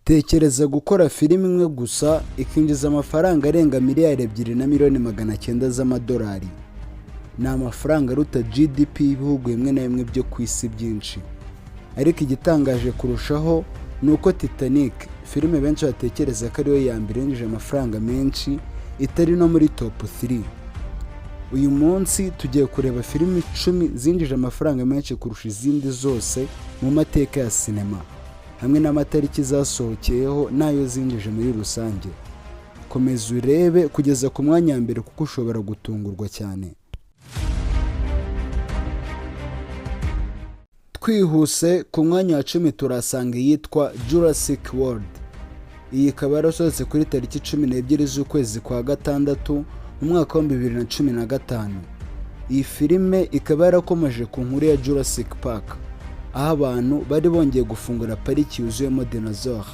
Tekereza gukora filime imwe gusa ikinjiza amafaranga arenga 2,900,000,000 z'amadolari. Ni amafaranga aruta GDP y'ibihugu bimwe na bimwe byo ku isi byinshi. Ariko igitangaje kurushaho ni uko Titanic, filime benshi batekereza ko ariyo ya mbere yinjije amafaranga menshi, itari no muri top 3. Uyu munsi tugiye kureba filime 10 zinjije amafaranga menshi kurusha izindi zose mu mateka ya sinema, hamwe n'amatariki zasohokeyeho n'ayo zinjije muri rusange. Komeza urebe kugeza ku mwanya wa mbere, kuko ushobora gutungurwa cyane. Twihuse, ku mwanya wa 10 turasanga iyitwa Jurassic World. Iyi ikaba yarasohotse kuri tariki 12 z'ukwezi kwa gatandatu mu mwaka wa 2015. Iyi filime ikaba yarakomeje ku nkuru ya Jurassic Park, aho abantu bari bongeye gufungura pariki yuzuyemo dinosaur.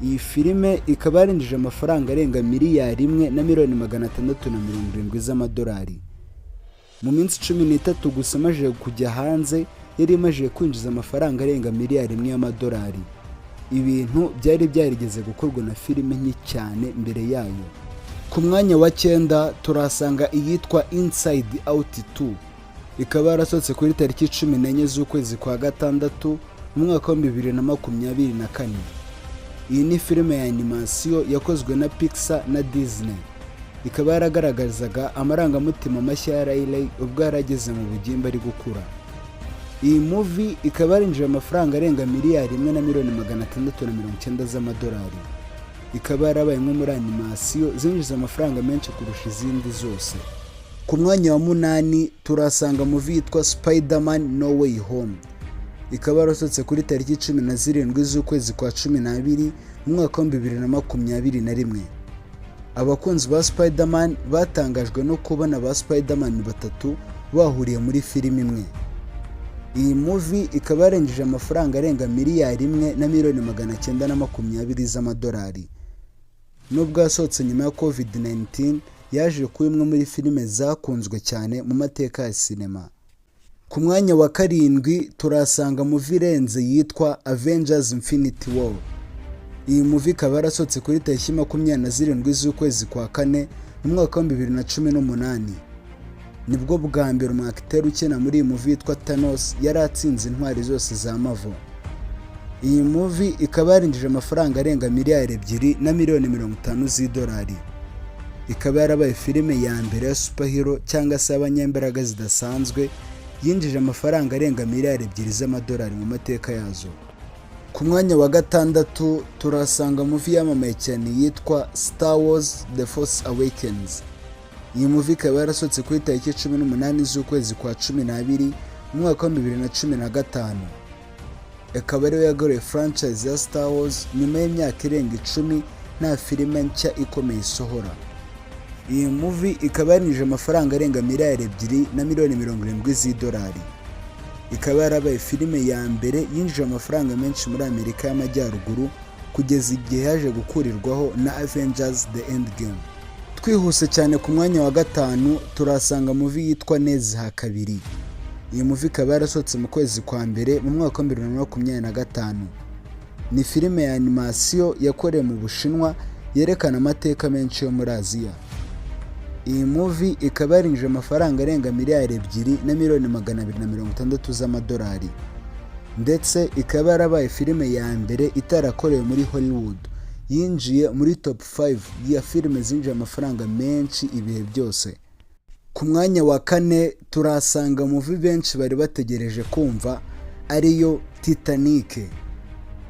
Iyi filime ikaba yarinjije amafaranga arenga 1,670,000,000 z'amadolari. Mu minsi 13 gusa amaze kujya hanze, yari imaze kwinjiza amafaranga arenga 1 miliyari y'amadolari, ibintu byari byarigeze gukorwa na filime nke cyane mbere yayo. Ku mwanya wa 9 turasanga iyitwa Inside Out 2. Ikaba yarasohotse kuri tariki 14 z'ukwezi kwa gatandatu mu mwaka wa 2024. Iyi ni filime ya animasiyo yakozwe na Pixar na Disney, ikaba yaragaragazaga amarangamutima mashya ya Riley ubwo yari ageze mu bugimbi ari gukura. Iyi movie ikaba yarinjije amafaranga arenga 1,690,000,000 z'amadolari, ikaba yarabaye imwe muri animasiyo zinjiza amafaranga menshi kurusha izindi zose. Ku mwanya wa 8 turasanga movie yitwa Spider-Man: No Way Home. Ikaba yarasohotse kuri tariki 17 z'ukwezi kwa 12 mu mwaka wa 2021. Abakunzi ba Spider-Man batangajwe no kubona ba Spider-Man batatu bahuriye muri filime imwe. Iyi movie ikaba yarinjije amafaranga arenga 1,920,000,000 z'amadolari. Nubwo yasohotse nyuma ya COVID-19, yaje kuba imwe muri filime zakunzwe cyane mu mateka ya sinema. Ku mwanya wa 7 turasanga movie irenze yitwa Avengers: Infinity War. Iyi movie ikaba yarasohotse kuri tariki 27 z'ukwezi kwa kane mu mwaka wa 2018. Nibwo bwa mbere umu acteur ukina muri iyi movie yitwa Thanos yari atsinze intwari zose za Marvel. Iyi movie ikaba yarinjije amafaranga arenga 2,050,000,000 z'idolari, ikaba yarabaye filime ya mbere ya superhero cyangwa se y'abanyembaraga zidasanzwe yinjije amafaranga arenga 2 miliyari z'amadolari mu mateka yazo. Ku mwanya wa 6 turasanga movie yamamaye cyane yitwa Star Wars: The Force Awakens. Iyi movie ikaba yarasohotse kuri tariki 18 z'ukwezi kwa 12 mu mwaka wa 2015. Ikaba ariyo yagaruye franchise ya Star Wars nyuma y'imyaka irenga 10 nta filime nshya ikomeye isohora. Iyi movie ikaba yarinjije amafaranga arenga 2,070,000,000 z'idolari, ikaba yarabaye filime ya mbere yinjije amafaranga menshi muri Amerika y'Amajyaruguru kugeza igihe yaje gukurirwaho na Avengers: The Endgame. Twihuse cyane, ku mwanya wa 5 turasanga movie yitwa Nezha 2. Iyi movie ikaba yarasohotse mu kwezi kwa mbere mu mwaka wa 2025. Ni filime ya animasiyo yakorewe mu Bushinwa yerekana amateka menshi yo muri Aziya. Iyi movie ikaba yarinjije amafaranga arenga 2,260,000,000 z'amadolari, ndetse ikaba yarabaye filime ya mbere itarakorewe muri Hollywood yinjiye muri top 5 ya filime zinjije amafaranga menshi ibihe byose. Ku mwanya wa 4 turasanga movie benshi bari bategereje kumva, ariyo Titanic.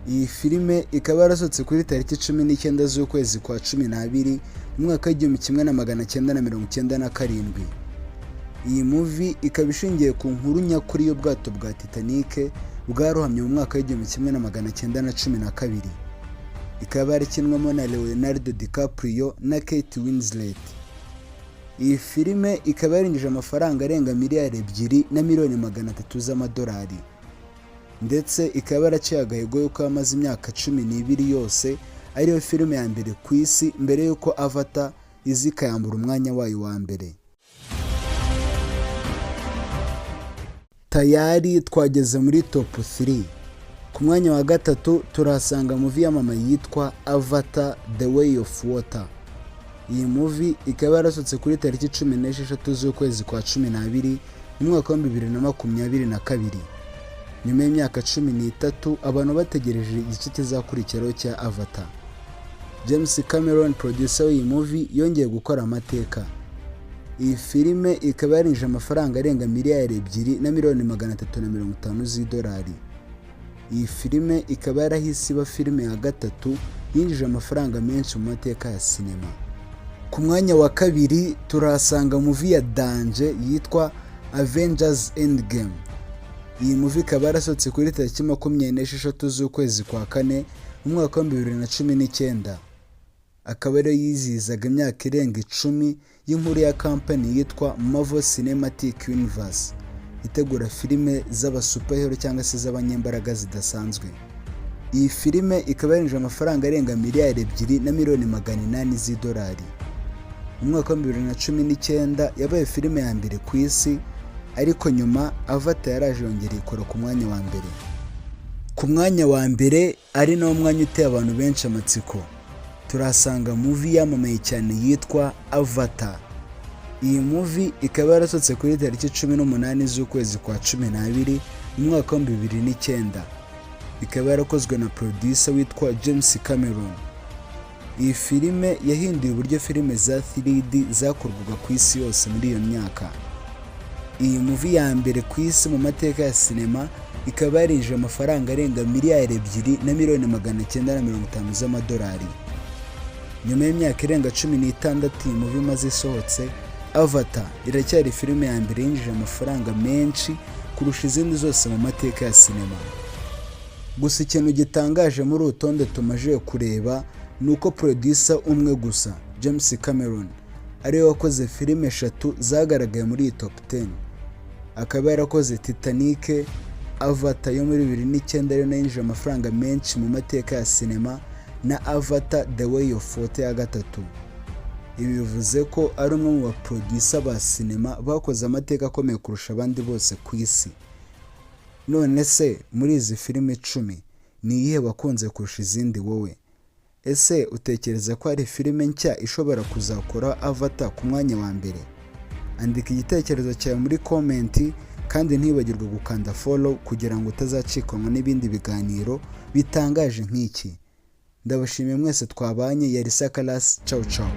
Iyi filime ikaba yarasohotse kuri tariki 19 z'ukwezi kwa 12 mu mwaka wa 1997. Iyi movie ikaba ishingiye ku nkuru nyakuri y'ubwato bwa Titanic bwarohamye mu mwaka wa 1912. Ikaba yarakinwemo na Leonardo DiCaprio na Kate Winslet. Iyi filime ikaba yarinjije amafaranga arenga 2,300,000,000 z'amadolari, ndetse ikaba yaraciye agahigo y'uko yamaze imyaka 12 yose ariyo filime ya mbere ku isi, mbere y'uko Avatar iza ikayambura umwanya wayo wa mbere. Tayari twageze muri top 3. Ku mwanya wa gatatu turahasanga movie yamamaye yitwa Avatar: The Way of Water. Iyi movie ikaba yarasohotse kuri tariki 16 z'ukwezi kwa 12 mu mwaka wa 2022, nyuma y'imyaka 13 abantu bategereje igice kizakurikiraho cya Avatar. James Cameron, producer w'iyi movie, yongeye gukora amateka. Iyi filime ikaba yarinjije amafaranga arenga miliyari 2 na miliyoni 350 z'idolari. Iyi filime ikaba yarahise iba filime ya gatatu yinjije amafaranga menshi mu mateka ya sinema. Ku mwanya wa kabiri turahasanga movie ya danger yitwa Avengers: Endgame. Iyi movie ikaba yarasohotse kuri tariki 26 z'ukwezi kwa kane mu mwaka wa 2019, akaba ariyo yizihizaga imyaka irenga 10 y'inkuru ya kampani yitwa Marvel Cinematic Universe, itegura filime z'abasuperhero cyangwa se z'abanyembaraga zidasanzwe. Iyi filime ikaba yarinjije amafaranga arenga miliyari 2 na miliyoni 800 z'idolari. Mu mwaka wa 2019 yabaye filime ya mbere ku isi, ariko nyuma Avatar yaraje yongera ikora ku mwanya wa mbere. Ku mwanya wa mbere, ari nawo mwanya uteye abantu benshi amatsiko, turahasanga movie yamamaye cyane yitwa Avatar. Iyi movie ikaba yarasohotse kuri tariki 18 z'ukwezi kwa 12 mu mwaka wa 2009, ikaba yarakozwe na producer witwa James Cameron. Iyi filime yahinduye uburyo filime za 3D zakorwaga ku isi yose muri iyo myaka. Iyi movie ya mbere ku isi mu mateka ya sinema ikaba yarinjije amafaranga arenga miliyari 2 na miliyoni 950 z'amadolari. Nyuma y'imyaka irenga 16 iyi movie imaze isohotse, Avatar iracyari filime ya mbere yinjije amafaranga menshi kurusha izindi zose mu mateka ya sinema. Gusa ikintu gitangaje muri uru rutonde tumaze kureba ni uko producer umwe gusa, James Cameron, ariwe wakoze filime eshatu zagaragaye muri iyi top 10, akaba yarakoze Titanic, Avatar yo muri 2009 ariyo yinjije amafaranga menshi mu mateka ya sinema, na Avatar: The Way of Water ya gatatu. Ibi bivuze ko ari umwe mu baproducer ba sinema bakoze amateka akomeye kurusha abandi bose ku isi. None se muri izi filime 10 ni iyihe wakunze kurusha izindi wowe? Ese utekereza ko hari filime nshya ishobora kuzakora Avatar ku mwanya wa mbere? Andika igitekerezo cyawe muri comment, kandi ntiwibagirwe gukanda follow kugira ngo utazacikanwa n'ibindi biganiro bitangaje nk'iki. Ndabashimiye mwese twabanye. Yari Sakarasi. Ciao ciao.